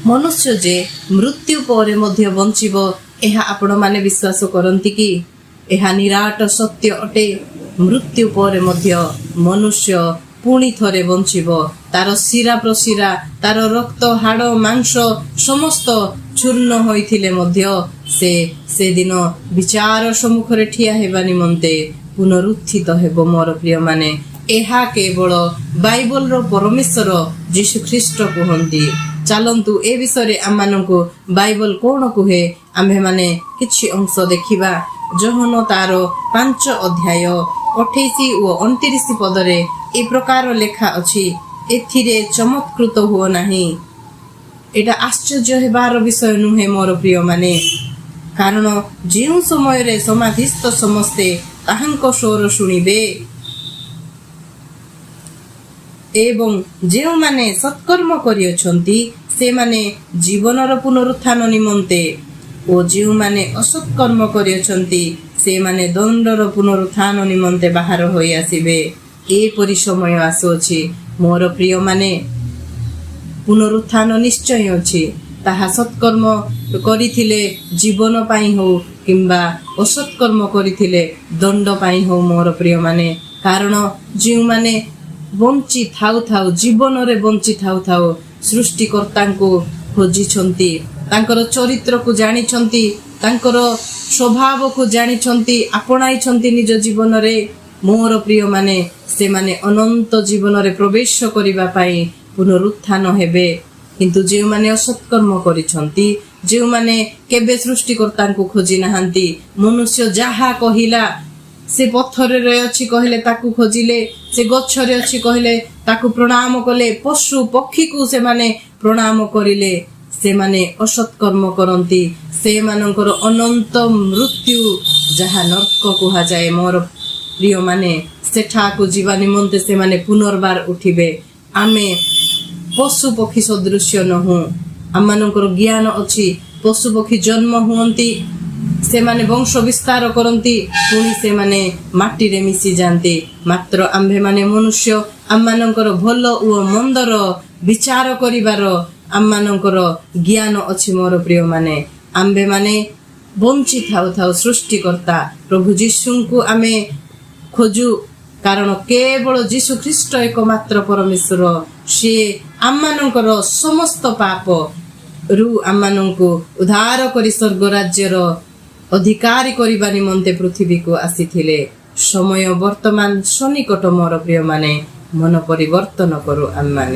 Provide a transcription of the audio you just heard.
ମନୁଷ୍ୟ ଯେ ମୃତ୍ୟୁ ପରେ ମଧ୍ୟ ବଞ୍ଚିବ, ଏହା ଆପଣମାନେ ବିଶ୍ୱାସ କରନ୍ତି କି? ଏହା ନିରାଟ ସତ୍ୟ ଅଟେ। ମୃତ୍ୟୁ ପରେ ମଧ୍ୟ ମନୁଷ୍ୟ ପୁଣି ଥରେ ବଞ୍ଚିବ। ତାର ଶିରା ପ୍ରଶିରା, ତାର ରକ୍ତ, ହାଡ଼, ମାଂସ ସମସ୍ତ ଚୂର୍ଣ୍ଣ ହୋଇଥିଲେ ମଧ୍ୟ ସେ ସେଦିନ ବିଚାର ସମ୍ମୁଖରେ ଠିଆ ହେବା ନିମନ୍ତେ ପୁନରୁତ୍ଥିତ ହେବ। ମୋର ପ୍ରିୟମାନେ, ଏହା କେବଳ ବାଇବଲର ପରମେଶ୍ୱର ଯୀଶୁ ଖ୍ରୀଷ୍ଟ କୁହନ୍ତି। ଚାଲନ୍ତୁ, ଏ ବିଷୟରେ ଆମମାନଙ୍କୁ ବାଇବଲ କଣ କୁହେ, ଆମ୍ଭେମାନେ କିଛି ଅଂଶ ଦେଖିବା। ଯୋହନ ତାର 5 ଅଧ୍ୟାୟ 28 ଓ 29 ପଦରେ ଏ ପ୍ରକାର ଲେଖା ଅଛି, "ଏଥିରେ ଚମତ୍କୃତ ହୁଅ ନାହିଁ।" ଏଇଟା ଆଶ୍ଚର୍ଯ୍ୟ ହେବାର ବିଷୟ ନୁହେଁ ମୋର ପ୍ରିୟମାନେ, କାରଣ ଯେଉଁ ସମୟରେ ସମାଧିସ୍ଥ ସମସ୍ତେ ତାହାଙ୍କ ସ୍ୱର ଶୁଣିବେ ଏବଂ ଯେଉଁମାନେ ସତ୍କର୍ମ କରିଅଛନ୍ତି, ସେମାନେ ଜୀବନର ପୁନରୁତ୍ଥାନ ନିମନ୍ତେ ଓ ଯେଉଁମାନେ ଅସତ୍କର୍ମ କରିଅଛନ୍ତି, ସେମାନେ ଦଣ୍ଡର ପୁନରୁତ୍ଥାନ ନିମନ୍ତେ ବାହାର ହୋଇ ଆସିବେ। ଏପରି ସମୟ ଆସୁଅଛି ମୋର ପ୍ରିୟମାନେ, ପୁନରୁତ୍ଥାନ ନିଶ୍ଚୟ ଅଛି। ତାହା ସତ୍କର୍ମ କରିଥିଲେ ଜୀବନ ପାଇଁ ହଉ କିମ୍ବା ଅସତ୍କର୍ମ କରିଥିଲେ ଦଣ୍ଡ ପାଇଁ ହଉ ମୋର ପ୍ରିୟମାନେ। କାରଣ ଯେଉଁମାନେ ବଞ୍ଚି ଥାଉ ଥାଉ, ଜୀବନରେ ବଞ୍ଚି ଥାଉ ଥାଉ ସୃଷ୍ଟିକର୍ତ୍ତାଙ୍କୁ ଖୋଜିଛନ୍ତି, ତାଙ୍କର ଚରିତ୍ରକୁ ଜାଣିଛନ୍ତି, ତାଙ୍କର ସ୍ୱଭାବକୁ ଜାଣିଛନ୍ତି, ଆପଣାଇଛନ୍ତି ନିଜ ଜୀବନରେ ମୋର ପ୍ରିୟମାନେ, ସେମାନେ ଅନନ୍ତ ଜୀବନରେ ପ୍ରବେଶ କରିବା ପାଇଁ ପୁନରୁତ୍ଥାନ ହେବେ। କିନ୍ତୁ ଯେଉଁମାନେ ଅସତ୍କର୍ମ କରିଛନ୍ତି, ଯେଉଁମାନେ କେବେ ସୃଷ୍ଟିକର୍ତ୍ତାଙ୍କୁ ଖୋଜି ନାହାନ୍ତି, ମନୁଷ୍ୟ ଯାହା କହିଲା, ସେ ପଥରରେ ଅଛି କହିଲେ ତାକୁ ଖୋଜିଲେ, ସେ ଗଛରେ ଅଛି କହିଲେ ତାକୁ ପ୍ରଣାମ କଲେ, ପଶୁ ପକ୍ଷୀକୁ ସେମାନେ ପ୍ରଣାମ କରିଲେ, ସେମାନେ ଅସତ୍କର୍ମ କରନ୍ତି। ସେମାନଙ୍କର ଅନନ୍ତ ମୃତ୍ୟୁ, ଯାହା ନର୍କ କୁହାଯାଏ ମୋର ପ୍ରିୟମାନେ, ସେଠାକୁ ଯିବା ନିମନ୍ତେ ସେମାନେ ପୁନର୍ବାର ଉଠିବେ। ଆମେ ପଶୁ ପକ୍ଷୀ ସଦୃଶ୍ୟ ନୋହୁଁ। ଆମମାନଙ୍କର ଜ୍ଞାନ ଅଛି। ପଶୁ ପକ୍ଷୀ ଜନ୍ମ ହୁଅନ୍ତି, ସେମାନେ ବଂଶ ବିସ୍ତାର କରନ୍ତି, ପୁଣି ସେମାନେ ମାଟିରେ ମିଶି ଯାଆନ୍ତି। ମାତ୍ର ଆମ୍ଭେମାନେ ମନୁଷ୍ୟ, ଆମମାନଙ୍କର ଭଲ ଓ ମନ୍ଦର ବିଚାର କରିବାର ଆମମାନଙ୍କର ଜ୍ଞାନ ଅଛି। ମୋର ପ୍ରିୟମାନେ, ଆମ୍ଭେମାନେ ବଞ୍ଚି ଥାଉ ଥାଉ ସୃଷ୍ଟିକର୍ତ୍ତା ପ୍ରଭୁ ଯୀଶୁଙ୍କୁ ଆମେ ଖୋଜୁ, କାରଣ କେବଳ ଯୀଶୁ ଖ୍ରୀଷ୍ଟ ଏକମାତ୍ର ପରମେଶ୍ୱର। ସିଏ ଆମମାନଙ୍କର ସମସ୍ତ ପାପ ରୁ ଆମମାନଙ୍କୁ ଉଦ୍ଧାର କରି ସ୍ୱର୍ଗ ରାଜ୍ୟର ଅଧିକାରୀ କରିବା ନିମନ୍ତେ ପୃଥିବୀକୁ ଆସିଥିଲେ। ସମୟ ବର୍ତ୍ତମାନ ସନ୍ନିକଟ। ମୋର ପ୍ରିୟମାନେ, ମନ ପରିବର୍ତ୍ତନ କରୁ ଆମମାନେ।